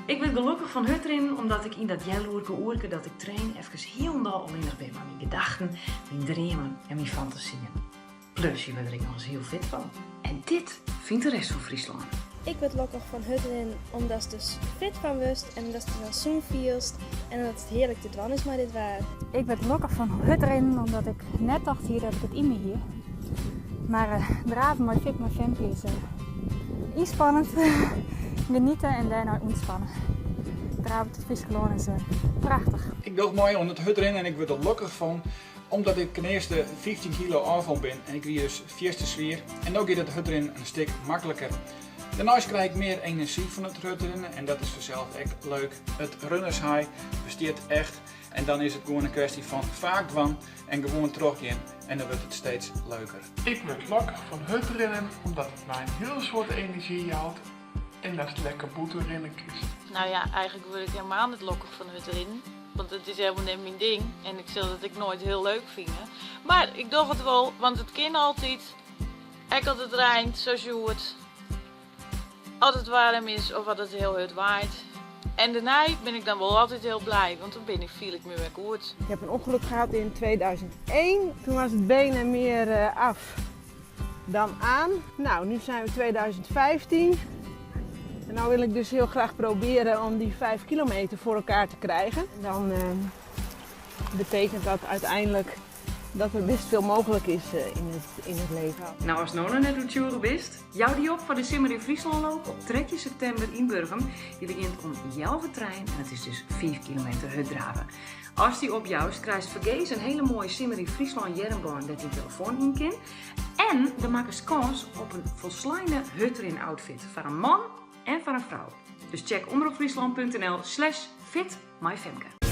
Ik wurd gelokkich fan hurdrinnen omdat ik yn dat healoerke oerke dat ik train efkes hielendal allinnich bin mei myn gedachten, myn dreamen en myn fantasyen. Plus, je wurde der ek noch ris hiel fit fan. En dit fynt de rest fan Fryslân. Ik wurd lokkich fan hurdrinnen omdatst der fit fan wurdst en omdatst dy dan sûn fielst en omdat it hearlik te dwaan is mei dit waar. Ik wurd lokkich fan hurdrinnen omdat ik net tocht hie dat ik it yn my hie. Mar draven mei Fit mei Femke is ynspannend, geniete en dêrnei ûntspanne. Draven troch it Fryske lân is prachtich. Ik doch mei oan it hurdrinnen en ik wurd der lokkich fan omdat ik ten earste 15 kilo ôffallen bin en ik wie dus fierste swier en no giet it hurdrinnen in stik makliker. Dêrneist krij ik mear enerzjy fan it hurdrinnen en dat is fansels ek leuk. It runners high bestiet echt en dan is it gewoan in kwestie fan faak dwaan en gewoan trochgean en dan wurdt it steeds leuker. Ik wurd lokkich fan hurdrinnen omdat it my in hiel soad enerzjy jout en datst lekker bûten rinne kinst. Nou ja, eigenlik wurd ik helemaal net lokkich fan hurdrinnen, want it is helemaal net myn ding en ik sil dat ek noait hiel leuk fine. Mar ik doch it wol, want it kin altyd, ek as it reint, sa as hjoed, as it waarm is of as it hiel hurd waait. En dêrnei bin ik dan wol altyd hiel blij, want dan bin ik, fiel ik my wer goed. Ik heb een ongeluk gehad in 2001. Toen was het been er meer af dan aan. Nou, nu zijn we 2015. En nou wil ik dus heel graag proberen om die 5 kilometer voor elkaar te krijgen. En dan betekent dat uiteindelijk dat er best veel mooglik is yn it leven. No, ast no noch net oertsjûge bist, jou dy op foar de Simmer yn Fryslânloop op 13 septimber yn Burgum. Dy begjint om healwei trijen en it is dus 5 kilometer hurddrave. Ast dy opjoust, krijst fergees in hiele moaie Simmer yn Fryslân earmbân dêr't dyn telefoan yn kin. En do makkest kâns op in folsleine hurdrin-outfit foar in man en foar in frou. Dus check omropfryslan.nl slash fit mei Femke.